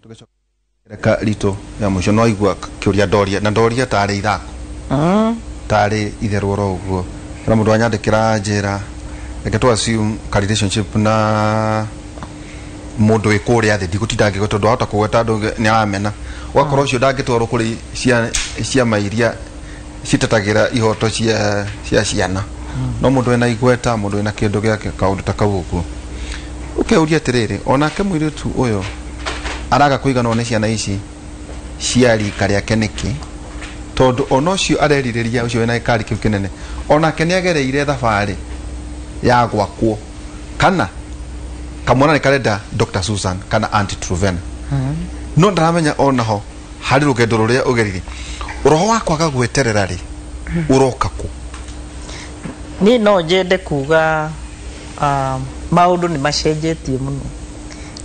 Tũgĩcoka ritũ ya mũico, no aigua kĩũria ndoria na ndoria tarĩ ithako, tarĩ itherũ oro ũguo. Na mũndũ anyandĩkĩra njĩra, reke tu assume ka relationship na mũndũ wĩ kũrĩa thĩ, ndigũtinda ngĩgweta tondũ wahota kũgweta andũ nĩ aramena. Ũgakora ũcio ndangĩtwarwo kũrĩ ciama iria citetagĩra ihoto cia ciana, no mũndũ wĩna igweta, mũndũ wĩna kĩndũ gĩake, kaũndũ ta kau ũguo. Ũkeuria atĩrĩrĩ, onake mũirĩtu ũyũ araga kũiganwo nĩ ciana ici cia rika rĩake nĩkĩ? Tondũ ona ũcio arerirĩria, ũcio wĩna gĩkari kĩu kĩnene, onake nĩ agereire thabarĩ ya gwakwo. Kana kamwana nĩ karenda Dr. Susan kana Auntie Truvena, no ndaramenya onaho harĩ rũgendo rũrĩa ũgerire. Roho wa kwaga gweterera rĩ, ũroka kũ? Niĩ no njende kuga maũndũ nĩ macenjetie mũno.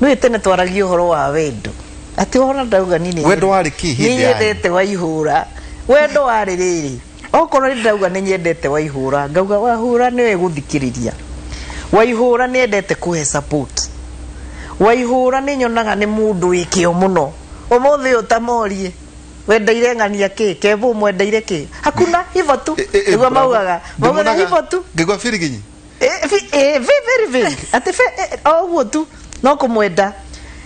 Nĩ tene twaragia ũhoro wa wendo, atĩ ona ndauga niĩ nĩ Wendo warĩ kĩ hĩndĩ nĩ yanyu? Nyendete Waihũra. Wendo warĩ rĩrĩ, okorwo nĩ ndauga nĩ nyendete Waihũra, ngauga Wahũra nĩwe gũthikĩrĩria, Waihũra nĩ endete kũhe support, Waihũra nĩ nyonaga nĩ mũndũ wĩ kĩo mũno. Ũmũthĩ ũyũ ta morie wendeire ng'ania kĩ, Kevo mwendeire kĩ, hakuna hivyo tu. Nĩguo maugaga hivyo tu. Ngĩgua biriginyi. Very very atĩ o ũguo tu no kũmwenda.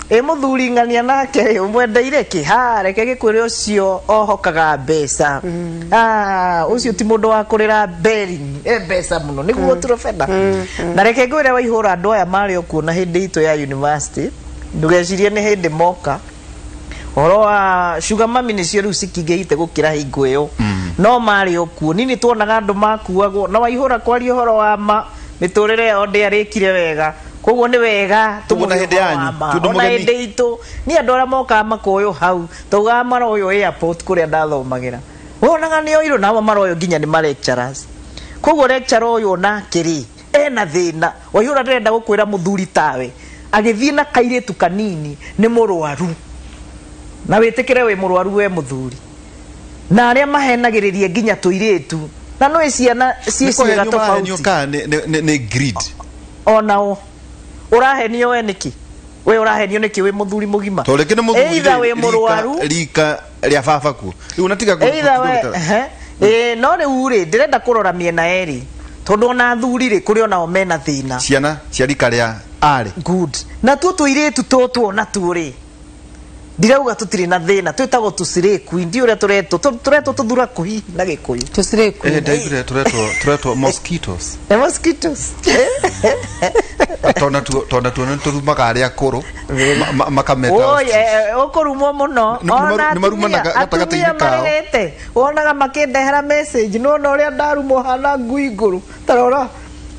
Ĩ mũthuri ng'ania nake rĩ, ũmwendeire kĩ? Ha reke gĩkwĩre, ũcio ohokaga mbeca. Ah, ũcio ti mũndũ wa kũrĩra berin e mbeca mũno nĩguo turobena. Na reke ngwĩre Waihũra, andũ aya marĩ o kuo na hĩndĩ itũ ya university, ndũgecirie nĩ hĩndĩ moka. Ũhoro wa sugar mummy nĩcio rĩu cikingĩhite gũkĩra hingo ĩyo, no marĩ o kuo. Nini tuonaga andũ makuagwo na Waihũra kwaria ũhoro wa ma, mĩtũrĩre yao ndĩarĩkire wega. Koguo nĩ wega Koguo na tũmũhe hĩndĩ ũhoro wa yanyu, ma. ti ũndũ Ona mũgeni. hĩndĩ itũ niĩ andũ arĩa mokaga makoywo hau, taugaga maroywo airport kũrĩa ndathomagĩra, wonaga nĩ oirwo na amwe maroywo nginya nĩ ma lecturers. Koguo lecturer ũyũ onake rĩ, ena thĩna. Waihũra, ndĩrenda gũkwĩra mũthuri tawe agĩthiĩ na kairĩtu kanini nĩ mũrwaru, na wĩtĩkĩre wĩ mũrwaru we mũthuri, na arĩa mahenagĩrĩria nginya tũirĩtu, na nĩ ciana ciĩ Nĩ ciĩga kũhenio marahenio tofauti. kana nĩ greed? Onao ũrahenio we nĩkĩ? We ũrahenio nĩkĩ wĩ mũthuri mũgima? Tondũ rĩngĩ nĩ mũthuri Either rĩ, wĩ mũrwaru. Rika rĩa baba kuo rĩu natiga Either we ehe. Ĩĩ, no rĩu rĩ, ndĩrenda kũrora mĩena yerĩ, tondũ ona athuri rĩ, kũrĩ onao mena thĩna. Ciana cia rika rĩa arĩ. Good. Na tuo tũirĩtu tũtũ ona tuo rĩ, ndirauga tũtirĩ na thĩna. Twĩtagwo tũcirĩ queen, ndi ũrĩa tũretwo. Tũretwo tũthura kũhi na Gĩkũyũ. Tũcirĩ Eh, ndaiguire tũretwo mosquitoes. Na mosquitoes. Tondũ natuo nĩ tũrumaga arĩa akũrũ, makameta. Oi, ũkũrumwo mũno. Ona Nĩ marumanaga atumia gatagatĩ-inĩ atumia kao. marĩrĩte, wonaga makĩndehera message, nĩwona ũrĩa ndarumwo hana ngui ngũrũ, tarora.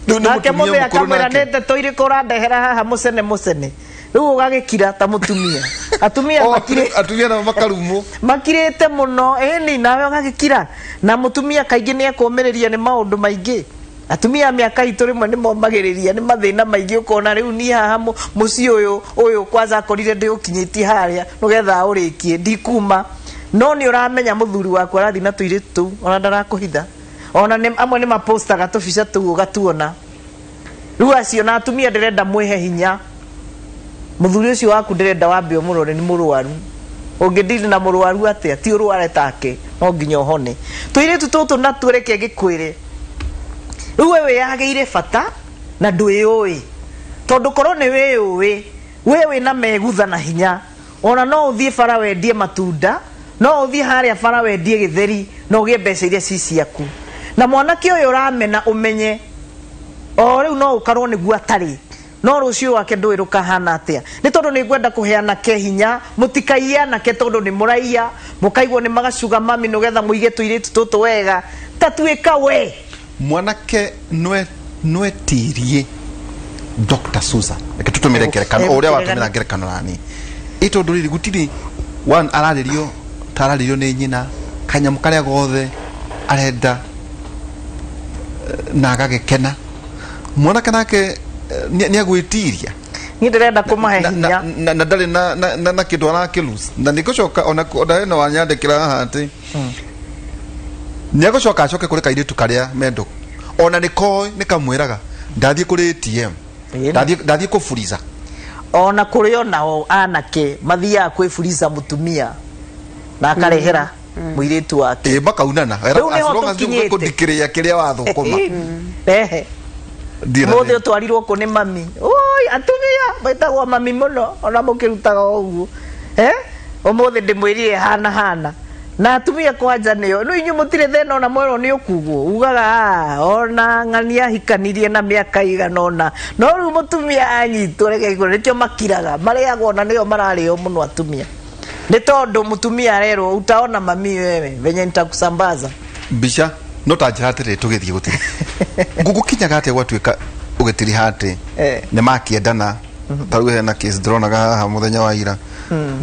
Rĩu nĩ Nake mũtumia mũthee mũkũrũ akamwĩra, nake. nĩ ndeto irĩkũ ũrandehera haha mũcene mũcene? Rĩu ũgagĩkira ta mũtumia. Atumia Oh, makirĩ atumia nao makarumwo. Makirĩte mũno, ĩni nawe ũgagĩkira. Na mũtumia kaingĩ nĩ ekũmĩrĩria nĩ maũndũ maingĩ. Atumia a mĩaka itũ rĩmwe nĩ momagĩrĩria nĩ mathĩna maingĩ. Ũkona rĩu niĩ haha mũciĩ ũyũ kwanza akorire ndĩũkinyĩtie harĩa nĩgetha ũrĩkie, ndikuma. No nĩ ũramenya mũthuri waku arathiĩ na tũirĩtu tũu, ona ndarakũhitha, ona amwe nĩ mapostaga tũbica tũu ũgatuona. Rĩu acio na atumia ndĩrenda mwĩhe hinya. Mũthuri ũcio waku ndĩrenda wambe ũmũrore nĩ mũrwaru. Ũngĩndiri na mũrwaru atĩa? Ti ũrware take, no nginya ũhone. Tũirĩtu tũtũ natuo, reke ngĩkwĩre, rĩu we wĩyagĩire bata na ndwĩyũĩ, tondũ korwo nĩ wĩyũĩ, we wĩna megutha na hinya, ona no ũthiĩ bara wendie matunda, no ũthiĩ harĩa bara wendie gĩtheri na ũgĩe mbeca iria ci ciaku. Na mwanake ũyũ ũramena, ũmenye o rĩu no ũkarwo nĩguo atarĩ, no rũciũ wake ndũĩ rũkahana atĩa. Nĩ tondũ nĩ ngwenda kũhe anake hinya, mũtikaiye anake, tondũ nĩ mũraiya mũkaigwo nĩ magacuga mami nĩgetha mũige tũirĩtu tũtũ wega. Ta tuĩka we. Mwanake nwetirie Dr. Susan, reke tũtũmĩre ngerekano o ũrĩa watũmĩra ngerekano nani ĩ, tondũ rĩrĩ gũtirĩ one ararĩrio ta ararĩrio nĩ nyina, kanyamũ karĩa gothe arenda na agagĩkena. Mwanake nake nĩ agwĩtiria. Niĩ ndĩrenda kũmahe na, hinya. Na ndarĩ na kĩndũ arakĩlose, na nĩngũcoka ona hena wanyandĩkĩra haha atĩ nĩ agũcoka acoke kũrĩ kairĩtu karĩa mendũ, ona nĩ koĩ nĩ kamwĩraga ndathiĩ kũrĩ ATM, Ĩĩ. ndathiĩ kũburiza. Ona kũrĩ onao anake mathiaga kwĩburica mũtumia na akarehera mũirĩtu wake. Ĩ makaunana. Rĩu nĩho As long as tũkinyĩte. ũgũkũndikĩrĩa kĩrĩa wathũkũma. Ehe. Ndirĩ na Mũthĩ thĩna. ũtwarirwo kũ nĩ mami. Oi, atumia metagwo mami mũno ona mũkĩrutaga o ũguo. Eh? Ũmũthĩ ndĩmwĩrire hana hana. Na atumia kwanja nĩo rĩu inyuĩ mũtirĩ thĩna ona mwerwo nĩ ũkugwo ugaga "Ah, ona ng'ania ahikanirie na mĩaka igana ũna no rĩu mũtumia anyitwo reke ngwĩre, nĩkĩo makiraga marĩagwo na nĩo mararĩo mũno atumia nĩ tondũ mũtumia arerwo utaona mami wewe venye nitakusambaza. Mbica no ta njĩra atĩrĩrĩ tũgĩthiĩ gũtirĩ gũgũkinyaga atĩa gwatuĩka ũgĩtiriha atĩ nĩ makĩendana. Ta rĩu hena case ndĩronaga haha mũthenya wa ira,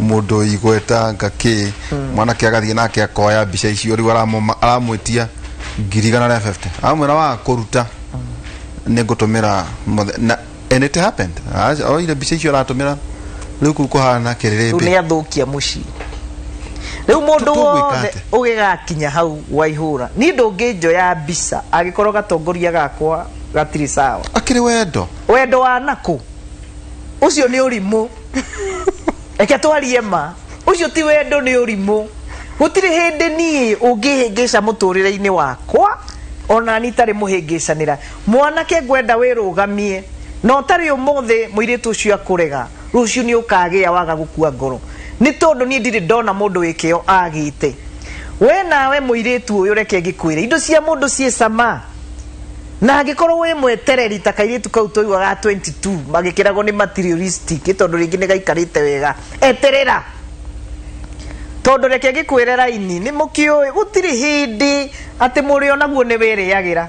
mũndũ igweta ngakĩ mwanake agathiĩ nake akoya mbica icio, rĩu aramwĩtia 150,000, amwĩra wa kũruta nĩ ngũtũmĩra na and it happened. Oire mbica icio aratũmĩra rĩu kũu kũhana Rĩu kĩrĩrĩmbĩ. nĩ athũkia mũciĩ. Rĩu mũndũ Tũgwĩka wothe atĩa? ũgĩgakinya hau waihũra niĩ ndũngĩnjoya mbica angĩkorwo gatongoria gakwa gatirĩ sawa. Akĩrĩ wendo. Wendo wa nakũ ũcio nĩ ũrimũ, reke twarie ma, ũcio ti wendo, nĩ ũrimũ. Gũtirĩ hĩndĩ niĩ ũngĩhĩngĩca mũtũrĩre-inĩ wakwa ona ni itarĩ mũhĩngĩcanĩra. Mwanake ngwenda wĩrũgamie na ũtarĩ ũmũthĩ mũirĩtu ũcio akũrega, rũciũ nĩ ũkagĩa waga gũkua ngoro, nĩ tondũ niĩ ndirĩ ndona mũndũ wĩ kĩo agĩte. We nawe mũirĩtu ũyũ, reke ngĩkwĩre, indo cia mũndũ ciĩ cama na angĩkorwo wĩ mwetereri ta kairĩtu kau tũiguaga 22 magĩkĩragwo nĩ materialistic tondũ rĩngĩ nĩ gaikarĩte wega, eterera, tondũ reke ngĩkwĩre raini nĩ mũkĩũĩ gũtirĩ hĩndĩ atĩ mũrĩo naguo nĩ wĩrĩagĩra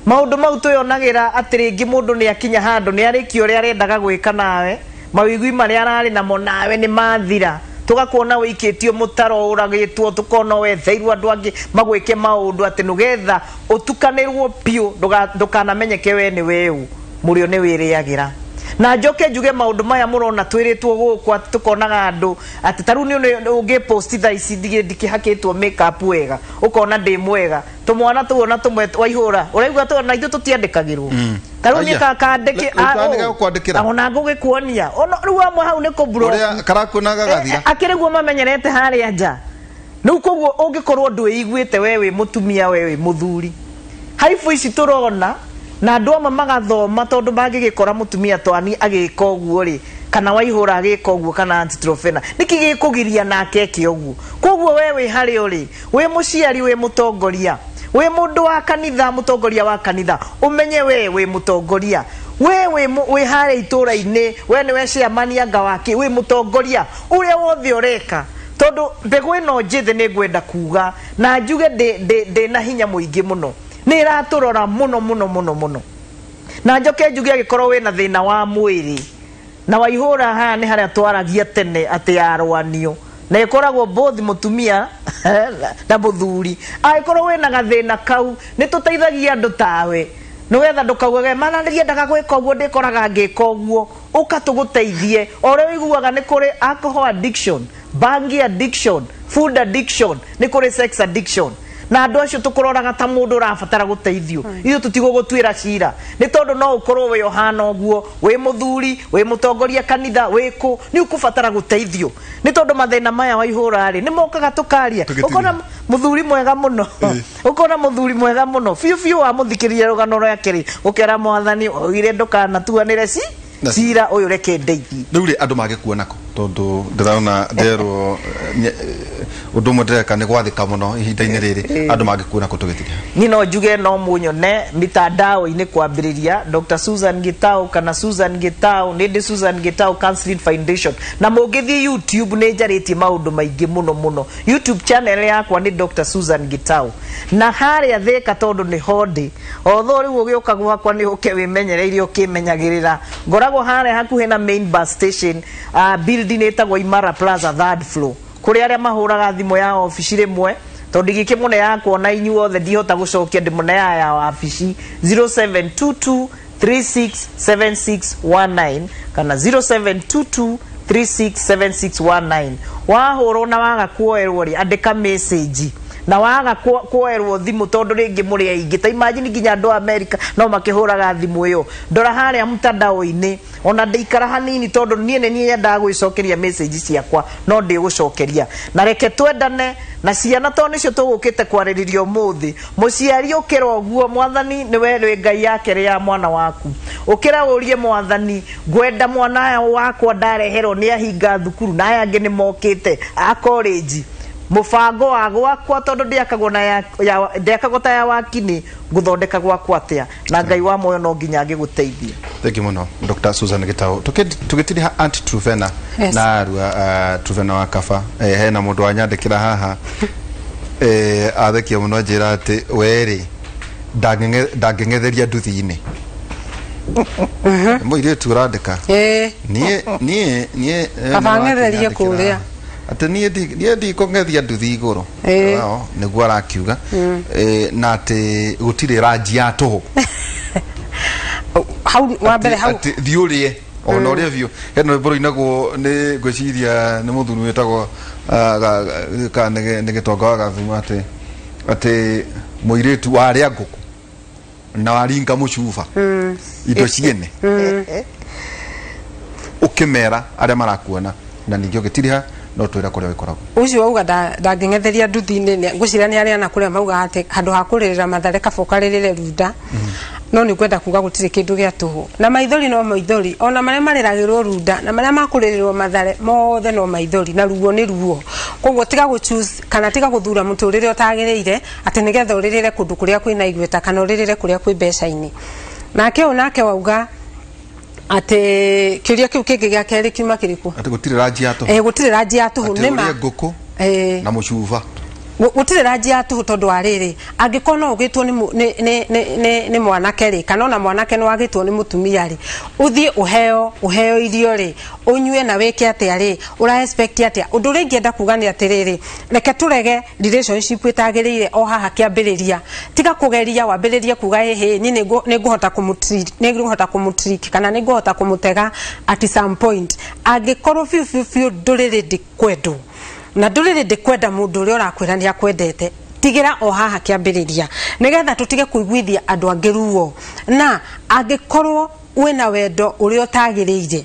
maũndũ mau twĩonagĩra atĩ rĩngĩ mũndũ nĩ akinya handũ nĩ arĩkia ũrĩa arendaga gwĩka nawe, mawĩigwi marĩa ararĩ namo nawe nĩ mathira, tugakuona wĩikĩtio mũtaro ũragĩtwo, tukona wetheirwo andũ angĩ magwĩke maũndũ atĩ nĩgetha ũtukanĩrwo biũ ndũkanamenyeke we nĩ weũ mũrĩo nĩ wĩrĩagĩra. Na njoke njuge maũndũ maya mũrona twĩrĩtwo gũkũ atĩ tũkonaga andũ atĩ ta rĩu nĩ ũngĩposti thaa ici ndikĩhakĩtwo make up wega ũkona ndĩ mwega, tũmwana tũu ona tũmwe waihũra ũraigua tũ na ithuĩ tũtiandĩkagĩrwo ta rĩu niĩ Aya. kandĩke Rĩu kandĩka gũkwandĩkĩra. Ona ngũgĩkuonia ona rĩu amwe hau nĩ kũ-block. Ũrĩa karakuona gagathira. Akĩrĩ guo mamenyerete harĩa nja rĩu. Koguo ũngĩkorwo ndwĩiguĩte we wĩ mũtumia, we wĩ mũthuri, haibu ici tũrona na andũ amwe magathoma tondũ mangĩgĩkora mũtumia twani agĩka ũguo rĩ, kana waihũra agĩka ũguo kana antitrofena nĩkĩ gĩkũgiria nake eke ũguo? Koguo we wĩ harĩa ũrĩ, wĩ mũciari, wĩ mũtongoria, wĩ mũndũ wa kanitha, mũtongoria wa kanitha, ũmenye we wĩ mũtongoria, we wĩ harĩa itũra-inĩ, we nĩwe chairman anga wake, wĩ mũtongoria ũrĩa wothe ũreka, tondũ mbegũ ĩno njĩthĩ nĩ ngwenda kuga na njuge ndĩ na hinya mũingĩ mũno, nĩ ĩratũrora mũno mũno mũno mũno. Na njoke njuge angĩkorwo wĩna thĩna wa mwĩrĩ na waihũra haha nĩ harĩa twaragia tene atĩ yarwanio na ĩkoragwo both mũtumia na mũthuri, angĩkorwo wĩna gathĩna kau nĩ tũteithagia andũ tawe nĩgetha ndũkaugage mana ndiendaga gwĩka ũguo ndĩkoraga ngĩka ũguo, ũka tũgũteithie. O ũrĩa ũiguaga nĩ kũrĩ alcohol addiction, bangi addiction, food addiction, nĩ kũrĩ sex addiction, na andũ acio tũkũroraga ta mũndũ ũrabatara gũteithio. Ithuĩ tũtigũgũtuĩra cira nĩ tondũ no ũkorwo wĩ ũhana ũguo, wĩ mũthuri, wĩ mũtongoria kanitha, wĩ kũ, nĩ ũkũbatara gũteithio nĩ tondũ mathĩna maya waihũra rĩ nĩ mokaga tũkaria. Tũgĩtiria. Ũkona mũthuri mwega mũno, ũkona mũthuri mwega mũno biũ biũ, wamũthikĩrĩria rũgano rwake rĩ, ũkera mwathani oigire ndũkanatuanĩre ci cira ũyũ, reke ndeithie. Rĩu rĩ andũ mangĩkuona kũ? Tondũ ndĩrona nderwo ũndũ ũmwe ndĩreka nĩ gwathĩka mũno ihinda-inĩ rĩrĩ, andũ mangĩkuona kũ tũgĩtiria? Niĩ no njuge no munyone mitandao-inĩ kwambĩrĩria Dr. Susan Gitau kana Susan Gitau, nĩ ndĩ Susan Gitau Counseling Foundation, na mũngĩthiĩ YouTube nĩ njarĩtie maũndũ maingĩ mũno mũno. YouTube channel yakwa nĩ Dr. Susan Gitau na harĩa Thĩka tondũ nĩ ho ndĩ, although rĩu ũgĩũka gwakwa nĩ ũke wĩmenyereire ũkĩmenyagĩrĩra, ngoragwo harĩa hakuhĩ na main bus station, building ĩtagwo Imara Plaza, third floor, kũrĩ arĩa mahũraga thimũ ya obici rĩmwe tondũ ingĩkĩmũne yakwa na inyuothe ndihota gũcokia, ndĩmũneaga ya wabici 0722 367619 kana 0722 367619. Wahũrwo na waga kuoerwo rĩ, andĩka message. Na waga kuoerwo thimu tondu ringi muri aingi, ta imagine nginya andu a America no makihuraga thimu iyo. Ndora haria mtandao-ini, ona ndikara hanini tondu nie ni nyendaga gwicokeria message ciakwa, no ndigucokeria. Na reke twendane na ciana tondu nicio tugukite kwaririria umuthi. Muciari ukira uguo, mwathani niwe ri Ngai yake ya mwana waku, ukira urie mwathani, ngwenda mwana wakwa ndareherwo ni ahinga thukuru na aya angi ni mokite a college, mubango wa gwakwa tondu ndiakagwo na ya ndiakagwo ta ya wakini, nguthondeka gwakwa atia, na Ngai wa moyo no nginya angiguteithie. Thank you muno Dr. Susan Gitau. Tugitiriha Aunt Truvena. Yes. Na arua Truvena wa Kaba, hena mundu wanyandikira haha, athekia muno anjira ati weri ndangeng'etheria nduthi-inĩ. Mũirĩtu ũrandĩka niĩ niĩ niĩ Kaba ng'etherie kũrĩa. Atĩ niĩ ndikũng'ethia nduthi igũrũ. Nĩguo arakiuga. Na atĩ gũtirĩ ranji ya tũhũ. Hau wa mbere hau atĩ thiĩ ũrĩe ona ũrĩe biũ. Hena rwĩmbo rũinagwo nĩ ngwĩciria nĩ mũthuri wĩtagwo kana nĩ Gĩtonga wa Gathuma, atĩ mũirĩtu warĩa ngũkũ na waringa mũcuba indo ciene, ũkĩmera arĩa marakuona, na ningĩ ũgĩtiriha no twĩra kũrĩa wĩkoragwo. Ucio wauga ndangĩng'etheria nduthi-inĩ, ngwĩciria nĩ arĩa na kũrĩa maugaga atĩ handũ ha kũrĩrĩra Mathare kaba ũkarĩrĩre Runda. No nĩ ngwenda kuga gũtirĩ kĩndũ gĩa tũhũ, na maithori no maithori, ona marĩa marĩragĩrwo Runda na marĩa makũrĩrĩrwo Mathare mothe no maithori, na ruo nĩ ruo. Koguo tiga gũ choose kana tiga gũthura mũtũrĩre ũtagĩrĩire atĩ nĩgetha ũrĩrĩre kũndũ kũrĩa kwĩna igweta kana ũrĩrĩre kũrĩa kwĩ mbeca-inĩ. Nake ũyũ nake wauga atĩ kĩũria kĩu kĩngĩ gĩa kerĩ kiuma kĩrĩkũ? Atĩ gũtirĩ ranji ya tũhũ. Gũtirĩ ranji ya tũhũ, Atĩ nĩ ma. ũrĩe ngũkũ na mũcuba. Gũtirĩ ranji ya tũhũ tondũ wa rĩrĩ, angĩkorwo no ũgĩtwo nĩ mwanake rĩ, kana ona mwanake no agĩtwo nĩ mũtumia rĩ, ũthiĩ ũheo irio rĩ, ũnyue na wĩke atĩa rĩ, ũra expect atĩa? Ũndũ ũrĩa ingĩenda kuga nĩ atĩrĩrĩ, reke tũrege relationship ĩtagĩrĩire o haha kĩambĩrĩria. Tiga kũgeria wambĩrĩrie kuga ĩhĩ, niĩ nĩngũhota kũmũtreat, nĩngũhota kũmũtrick kana nĩngũhota kũmũtega at some point. Angĩkorwo biũ biũ biũ ndũrĩ ready kwendwo, na ndũrĩ ready kwenda mũndũ ũrĩa ũrakwĩra nĩ akwendete, tigĩra o haha kĩambĩrĩria nĩgetha tũtige kũiguithia andũ angĩ ruo. Na angĩkorwo wĩna wendo ũrĩa ũtagĩrĩire,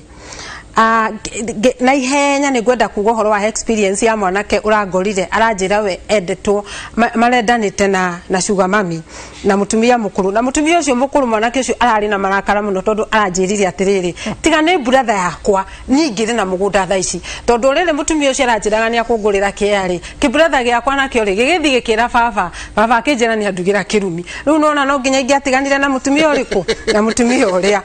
na ihenya nĩ ngwenda kuga ũhoro wa experience ya mwanake ũrangorire aranjĩra we endetwo, marendanĩte na sugar mami na mũtumia mũkũrũ, na mũtumia ũcio mũkũrũ mwanake ũcio ararĩ na marakara mũno tondũ aranjĩrire atĩrĩrĩ, tiga nĩ brother yakwa niĩ ingĩrĩ na mũgũnda thaa ici, tondũ rĩrĩ mũtumia ũcio aranjĩraga nĩ akũngũrĩra kĩea rĩ, kĩbrother gĩakwa nakĩo rĩ gĩgĩthiĩ gĩkĩra baba, baba akĩnjĩra nĩ andugĩra kĩrumi. Rĩu nona no nginya ingĩatiganire na mũtumia ũrĩkũ, na mũtumia ũrĩa.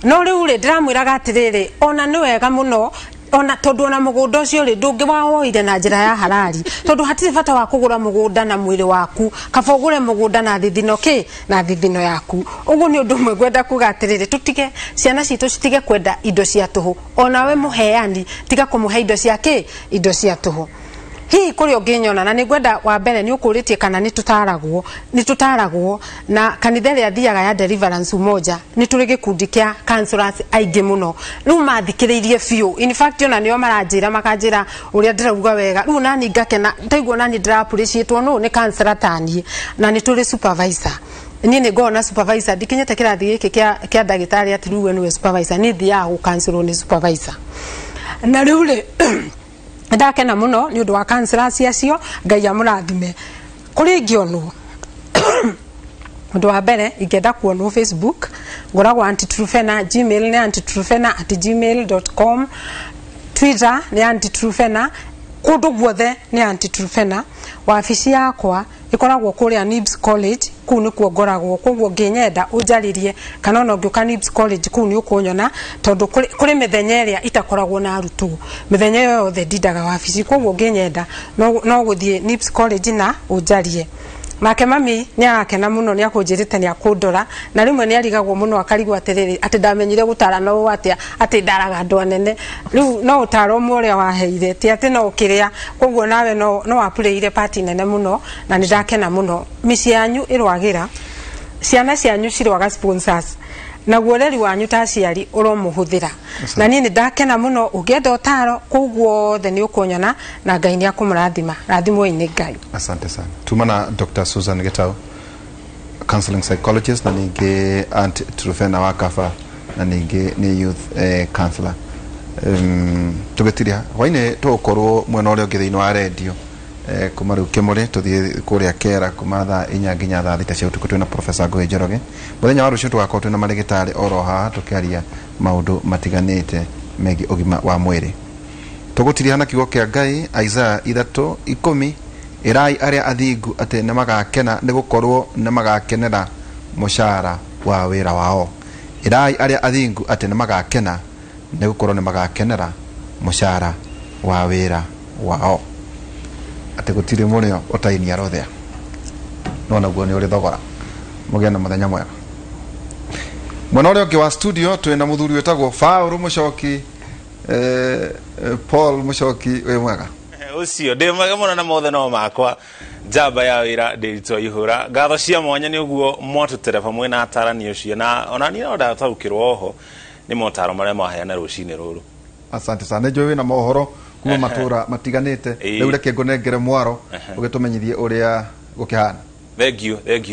No rĩu rĩ ndĩramwĩraga atĩrĩrĩ, ona nĩ wega mũno, ona tondu ona mũgũnda ũcio rĩ ndũngĩwawoire na njĩra ya halali, tondu hatirĩ bata wa kũgũra mũgũnda na mwĩrĩ waku, kaba ũgũre mũgũnda na thithino kĩ, na thithino yaku. Ũguo nĩ ũndũ ũmwe ngwenda kuga atĩrĩrĩ, tũtige ciana citũ citige kwenda indo cia tũhũ, onawe mũheani tiga kũmũhe indo cia kĩ, indo cia tũhũ. Hihi kũrĩa ũngĩnyona, na nĩngwenda wa mbere nĩ ũkũrĩtie kana nĩ tũtaragwo, nĩ tũtaragwo na kanitha ĩrĩa thiaga ya Deliverance Umoja, nĩ tũrĩ gĩkundi kĩa counselors aingĩ mũno, rĩu mathikĩrĩirie biũ. In fact ona nĩo maranjĩra makanjĩra ũrĩa ndĩrauga wega, rĩu nani ngakena ndaigua nani ndĩra appreciate no nĩ counselor taniĩ, na nĩ tũrĩ supervisor. Niĩ nĩ ngoragwo na supervisor, ndikinyĩte kĩrathi gĩkĩ kĩa ndagĩtarĩ atĩ rĩu we nĩwe supervisor, niĩ thiaga gũ-counselwo nĩ supervisor. Na rĩu rĩ ndakena mũno nĩ ũndũ wa counselors acio, Ngai amũrathime. Kũrĩa ingĩonwo, ũndũ wa mbere ingĩenda kuonwo Facebook, ngoragwo Aunty Truphena, Gmail nĩ auntytrufena@gmail.com, Twitter nĩ Aunty Truphena, kũndũ guothe nĩ Aunty Truphena. Wabici yakwa ĩkoragwo kũrĩa Nibs College, kũu nĩkuo ngoragwo, koguo ũngĩnyenda ũnjarĩrie kana ona ũngĩũka Nibs College kũu nĩ ũkũnyona, tondũ kũrĩ mĩthenya ĩrĩa itakoragwo na arutwo, mĩthenya ĩyo yothe ndindaga wabici, koguo ũngĩnyenda no gũthiĩ Nibs College na ũnjarie. Nake mami nĩ arakena mũno, nĩ akũnjĩrĩte nĩ akũndora, na rĩmwe nĩ arigagwo mũno akarigwo atĩrĩrĩ, atĩ ndamenyire gũtara no atĩa, atĩ ndaraga andũ anene. Rĩu no ũtaro ũmwe ũrĩa waheire, ti atĩ no ũkĩrĩa, koguo nawe no wapurĩire part nene mũno, na nĩ ndakena mũno. Mĩciĩ yanyu ĩrwagĩra, ciana cianyu cirwaga sponsors. Naguo ũreri wanyu ta aciari ũromũhũthĩra. Na niĩ nĩ ndakena mũno. Ũngĩenda ũtaro kũu guothe nĩ ũkũnyona, na Ngai nĩ akũmũrathima. Rathimwoi nĩ Ngai. Asante sana. Tuma na Dr. Susan Gitau, counseling psychologist, na ningĩ Aunt Trufena wa Kaba, na ningĩ nĩ youth counselor. Tũgĩtiria hwainĩ tũgũkorwo mwena ũrĩa ũngĩ thĩinĩ wa redio, kuma rĩu Kĩmũrĩ tũthiĩ kũrĩa Kera kuma thaa 4 nginya thaa 6 cia ũtukũ, twĩna Professor Ngũĩ Njoroge. Mũthenya wa rũciũ tũgakorwo twĩna marĩgĩtarĩ oro haha tũkĩaria maũndũ matiganĩte megiĩ ũgima wa mwĩrĩ. Tũgũtiriha na kiugo kĩa Ngai, Isaya 3:10: "Ĩrai arĩa athingu atĩ nĩ magakena, nĩ gũkorwo nĩ magakenera mũcara wa wĩra wao." Ĩrai arĩa athingu atĩ nĩ magakena, nĩ gũkorwo nĩ magakenera mũcara wa wĩra wao. Atĩ gũtirĩ mũrĩo ũtainia rũthĩa, no naguo nĩ ũrĩ thogora. Mũgĩe na mũthenya mwega. Mwena ũrĩa ũngĩ wa studio twĩna mũthuri wĩtagwo Paul Mũcoki, Paul Mũcoki, wĩ mwega? Ũcio ndĩ mwega mũno na mothe no makwa njamba ya wĩra ndĩritũ ihũra. Ngatho cia mwanya nĩ ũguo mwatũtereba mwĩna atarani ũcio, na ona niĩ no ndataũkĩrwo oho nĩ motaro marĩa mwaheana rũcinĩ rũrũ. Asante sana. Nĩnjũĩ wĩna mohoro kuma matũra matiganĩte. Rĩu reke ngũnengere mwaro ũgĩtũmenyithie ũrĩa gũkĩhana. Thank you, thank you.